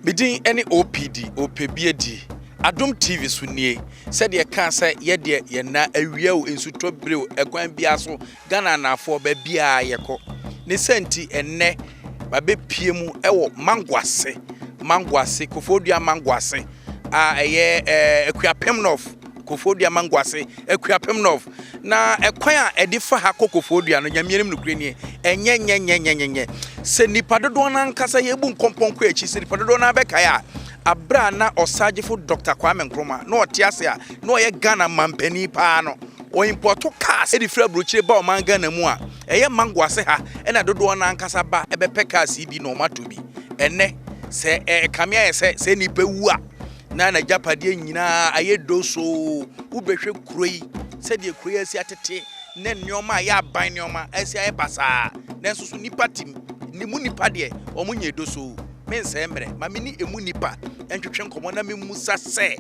Me din ne OPD, Ɔpɛbiadi. Adom TV so nie. Sɛdeɛ ɛkaa sɛ yɛdeɛ yɛnna awia o, nsutɔ bere o, ɛkwan biara so, Ghana anaafoɔ baabiara yɛkɔ. Ne sɛ nti ɛnnɛ mabɛpie mu wɔ Mangoase, Mangoase, Koforidua Mangoase a ɛyɛ ɛɛ Akuapem North. Koforidua Manguase, Akuapem North. Na ɛkwan a ɛde fa ha kɔ Koforidua no, Nyame anim nokorɛ nie, ɛnyɛ nyɛ nyɛ nyɛ nyɛ nyɛ. Sɛ nnipa dodoɔ no ankasa yɛbu nkɔmpɔn kɔ akyi, sɛ nnipa dodoɔ no ara bɛkae a, aberɛ a na Ɔsagyefo Dɔkta Kwame Nkrumah na ɔte ase a na ɔyɛ Ghana manpanin paa no, ɔimpɔto cars de firi aburokyire ba ɔman Ghana mu a, ɛyɛ Manguase ha na dodoɔ no ankasa ba bɛpɛ cars yi bi na wɔatɔ bi. Ɛnnɛ, sɛ ɛkame ayɛ sɛ sɛ nnipa wu a, na n'agyapadeɛ nyinaa ayɛ dosoo. Wobɛhwɛ kuro yi, sɛdeɛ kuro yi asi atete ne nneɛma a ɛyɛ aban nneɛma asi ayɛ basaa, nanso so nnipa te mu. Ne mu nnipa deɛ, wɔn nyɛ dosoo. Mensɛe mmerɛ, ma me ne emu nnipa ntwetwe nkɔmmɔ na memmusa sɛ,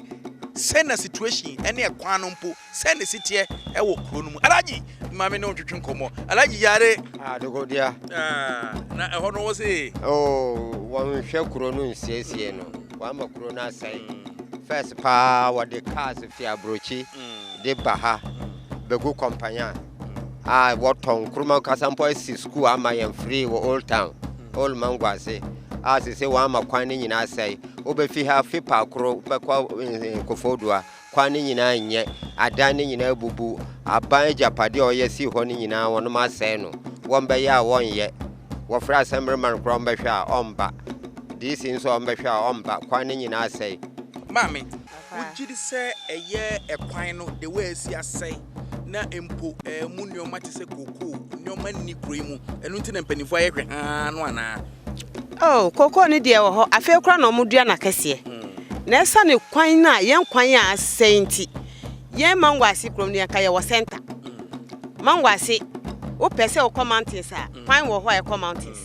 sɛn na situation ne ɛkwan no mpo Sɛn na esi teɛ wɔ kuro no mu? Alhaji, ma me ne wo ntwetwe nkɔmmɔ. Alhaji yare. Ah, dogodia. Ah, na ɛhɔ no wɔ se. Oh, wɔnhwɛ kuro no nsiesie no. Wɔama kuro no asɛe. First paa wɔde cars fi aburokyi de ba ha bɛgu kɔmpanya a wɔtɔn nkuruma kasa mpo asi school ama yɛn free wɔ Old Town, Old Manguase a sese wɔama kwan no nyinaa asɛe. Wobɛfi ha fi paakoro bɛkɔ Koforidua. Kwan no nyinaa nyɛ, adan no nyinaa abubu, aban agyapadeɛ a ɔyɛ sii hɔ no nyinaa wɔnom asɛe no, wɔmbɛyɛ a wɔnyɛ, wɔfrɛ asɛmberema no koraa ɔmbɛhwɛ a ɔmba, DC nso a ɔmbɛhwɛ a ɔmba, kwan no nyinaa asɛe. Maame, wogye di sɛ ɛyɛ ɛkwan no the way asi asɛe na mpo ɛmu nneɛma te sɛ kookoo nneɛma nni kuro yi mu ɛno nti na mpanimfoɔ ayɛ hwɛ haa no anaa? Oh, kookoo no deɛ wɔ hɔ, afei koraa na wɔdua no akɛseɛ. Na ɛsiane kwan no a yɛn kwan a asɛe nti, yɛn Mango Ase kurom no yɛnka yɛwɔ center. Mango Ase, wopɛ sɛ wokɔ mountains a, kwan wɔ hɔ a ɛkɔ mountains.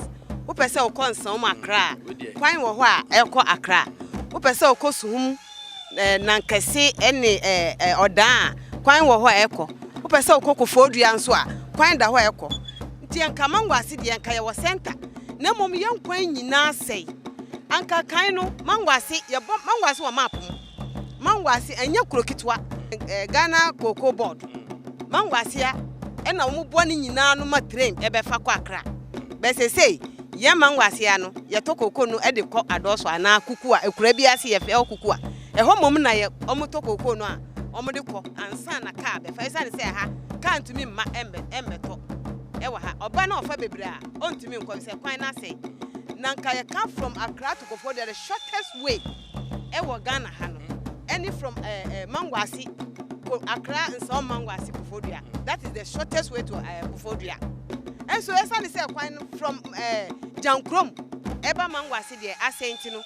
Wopɛ sɛ wokɔ Nsawam Accra a, kwan wɔ hɔ a ɛkɔ Accra. Wopɛ sɛ wokɔ Suhum, eh, Nankɛse ne eh, eh, Ɔdan a, kwan wɔ hɔ a ɛkɔ. Wopɛ sɛ wokɔ Koforidua nso a, kwan da hɔ a ɛkɔ. Nti yɛnka Mango Ase deɛ yɛnka yɛwɔ center. Na mmom yɛn kwan nyinaa sɛe. Anka kan no, Mango Ase, yɛbɔ Mango Ase wɔ map mu. Mango Ase, ɛnyɛ kuro ketewa. Eh, Ghana Cocoa Board. Mango Ase a, ɛna wɔn boa ne nyinaa no ma train ɛbɛfa kɔ Accra. Bɛ sesei, yɛn Mango Ase a no, yɛtɔ cocoa no de kɔ Adɔso anaa Kukua, ekura bi ase yɛfɛ hɔ Kukua. Ɛhɔ mmom na yɛ wɔn tɔ cocoa no a, wɔn de kɔ ansa na kaa bɛfa. Esiane sɛ ɛha, kaa ntumi mma ɛmbɛ, ɛmbɛtɔ ɛwɔ ha. Ɔba na ɔfa bebree a, ɔntumi nkɔ efisɛ kwan no asɛe. Na nka yɛka from Accra to Koforidua the shortest way ɛwɔ Ghana ha no ɛne from eh, eh, Manguase ko Accra Nsawam Manguase Koforidua that is the shortest way to eh, Koforidua. Ɛnso ɛsane sɛ kwan no from eh, Gyankurom ɛba Manguase deɛ asɛe nti no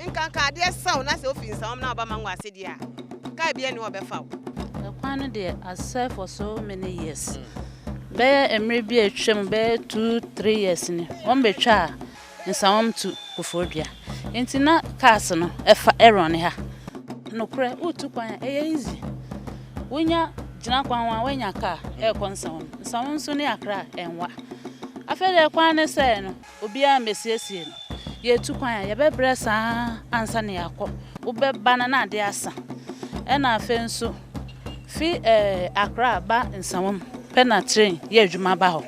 nkanka adeɛ saw na sɛ ofi Nsawam na ɔba Manguase deɛ a kaa bi ɛne ɔbɛfa wo. Ɛkwan no deɛ asɛe for so many years. Bɛyɛ mmerɛ bi a atwam bɛyɛ 2, 3 years ni, wɔn bɛtwa a Nsawam to Koforidua. Nti na cars no ɛfa ɛrɔn ha. Nokorɛ wotu kwan a ɛyɛ easy. Wonya gyina kwan ho a woanya car ɛrekɔ Nsawam. Nsawam nso ne Accra ɛnwa. Afei deɛ kwan no sɛɛ no, obiara mmɛsiesie no. Yɛtu kwan a yɛbɛbrɛ saa ansa na yɛakɔ. Wobɛba no na ade asa. Ɛna afei nso fi Accra ba Nsawam pɛ na train yɛ adwuma ba hɔ.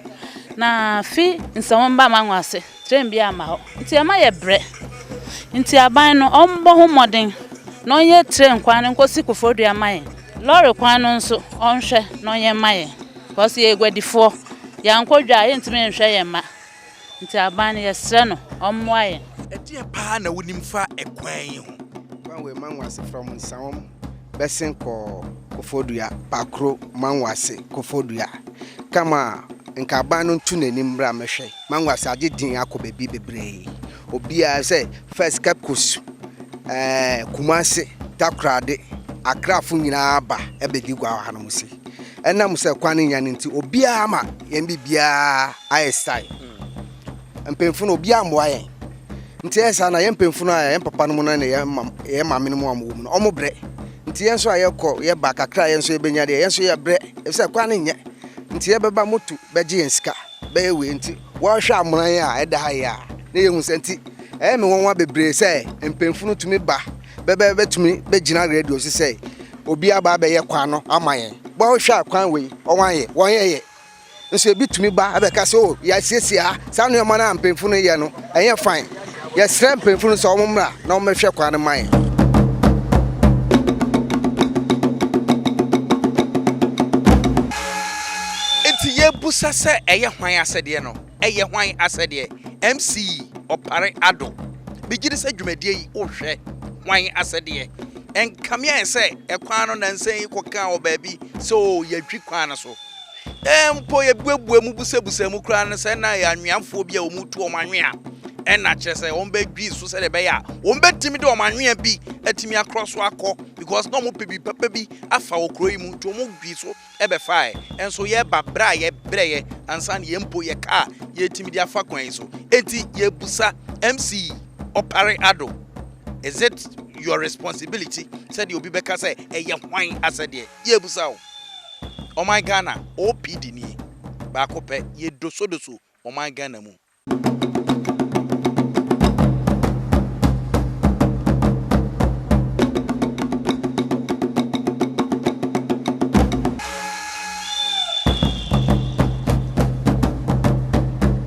Na fi Nsawam ba Mango Ase, train bi ama hɔ. Nti ɛma yɛ brɛ. Nti aban no ɔmbɔ ho mmɔden na ɔnyɛ train kwan no nkɔsi Koforidua ma yɛn. Lɔre kwan no nso ɔnhwɛ na ɔnyɛ mma yɛn. Because yɛyɛ aguadifoɔ. Yɛankɔ dwa a yɛntumi nhwɛ yɛn mma. Nti aban no yɛsrɛ no ɔmmoa yɛn. Ɛdeɛ paa na wonim fa ɛkwan yi ho? Kwan wei Mango Ase from Nsawam bɛsen kɔ Koforidua, Pakro, Mango Ase, Koforidua. Kama nka aban no ntu n'anim mmra mɛhwɛ. Mango Ase agye din akɔ baabi bebree. Obiara sɛ first Cape Coast, Kumasi, Takoradi, Akrafo nyinaa ba ɛbɛdi gua wɔ hanom si. Ɛnam sɛ kwan no nya no nti obiara ma yɛn biribiara ayɛ style. Mpanyinfo no obiara mmoa yɛn. Nti ɛyɛ saa na yɛn mpanyinfo no a yɛn papa no mu no ne yɛn maame no mu a wɔwɔ mu no wɔn brɛ. Nti yɛn nso a yɛkɔ yɛba kakra a yɛn nso yɛbɛnya deɛ yɛn nso yɛbrɛ efisɛ kwan no nyɛ. Nti yɛbɛba moto bɛgye yɛn sika bɛyɛ wei nti wɔhwɛ amona yi a ɛda ha yi a na yɛhu sɛ nti Ɛyɛ me nwanwa bebree sɛ mpanyinfo no tumi ba bɛbɛ bɛtumi bɛgyina radio so sɛ obi aba abɛyɛ kwan no ama yɛn. Bɔ wohwɛ a kwan wei wɔn ayɛ wɔn yɛyɛ. Nso ebi tumi ba abɛka sɛ o yɛasiesie ha saa nneɛma no a mpanyinfo no yɛ no ɛnyɛ fine. Yɛsrɛ mpanyinfo no sɛ wɔn mmra na wɔn mmɛhwɛ kwan no ma yɛn. Enti yɛbusa sɛ ɛyɛ hwan asɛdeɛ no? Ɛyɛ hwan asɛdeɛ? MC Ɔpare Addo, Megye di sɛ dwumadie yi wohwɛ hwan asɛdeɛ? Ɛnkame ayɛ sɛ ɛkwan no nansa yi kɔkaa wɔ baabi sɛ oo yɛatwi kwan no so. Mpo yɛbuebue mu busabusa mu koraa no sɛ na ɛyɛ anweafoɔ bi a wɔretu wɔn anwea ɛna kyerɛ sɛ wɔbɛdwi so sɛdeɛ ɛbɛyɛ a wɔbɛtumi de wɔn anwea bi atumi akorɔ so akɔ because na wɔpɛ bi papa bi afa wɔ kuro yi mu nti wɔdwi so bɛfaeɛ. Nso yɛreba berɛ a yɛbrɛeɛ ansa na yɛn mpo yɛ kaa yɛtumi de afa kwan yi so. Enti yɛbusa MC Ɔpare Addo, is it your responsibility sɛdeɛ obi bɛka sɛ ɛyɛ hwan asɛdeɛ? Yɛbusa wo. Ɔman Ghana, OPD nie, baako pɛ, yɛdosodoso ɔman Ghana mu.